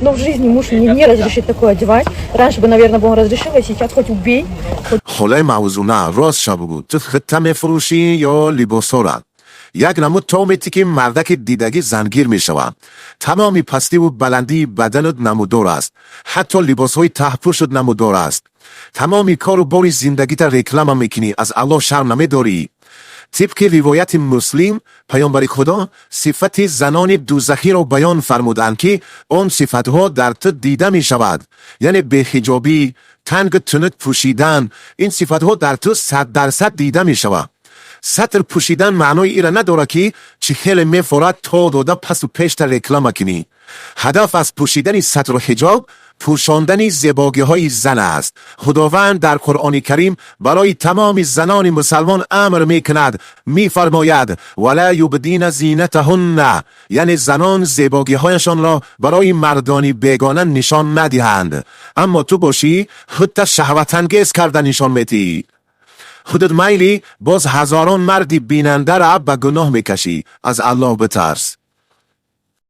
Но в жизни муж мне не разрешит такое одевать. Раньше бы, наверное, бы он разрешил, а сейчас хоть убей, хоть Холаи Мавзуна, ростша бугӯ, ту худта мефурӯшӣ ё либосҳоро? Як намуд то метӣ, ки мардаки дидагӣ зангир мешавад. Тамоми пастиву баландии баданат намудор аст, ҳатто либосҳои таҳпӯшат намудор аст. Тамоми кору бори зиндагита реклама мекунӣ. Аз Аллоҳ шарм намедорӣ? Тибқи ривояти Муслим, паёмбари Худо сифати занони дузахиро баён фармуданд, ки он сифатҳо дар ту дида мешавад, яъне беҳиҷобӣ, тангу тунук пӯшидан. Ин сифатҳо дар ту 100% дида мешавад. Сатр пӯшидан маънои ира надорад, ки чӣ хеле мефорад, то дода пасу пешта реклама кунӣ. Ҳадаф аз пӯшидани сатру ҳиҷоб пӯшондани зебогиҳои зан аст. Худованд дар Қуръони Карим барои тамоми занони мусалмон амр мекунад, мефармояд: ولا يبدين زينتهن, яъне занон зебогиҳояшонро барои мардони бегона нишон надиҳанд. Аммо ту бошӣ, худта шаҳватангез карда нишон медиҳӣ. Худат майли, боз ҳазорон марди бинандара ба гуноҳ мекашӣ. Аз Аллоҳ битарс.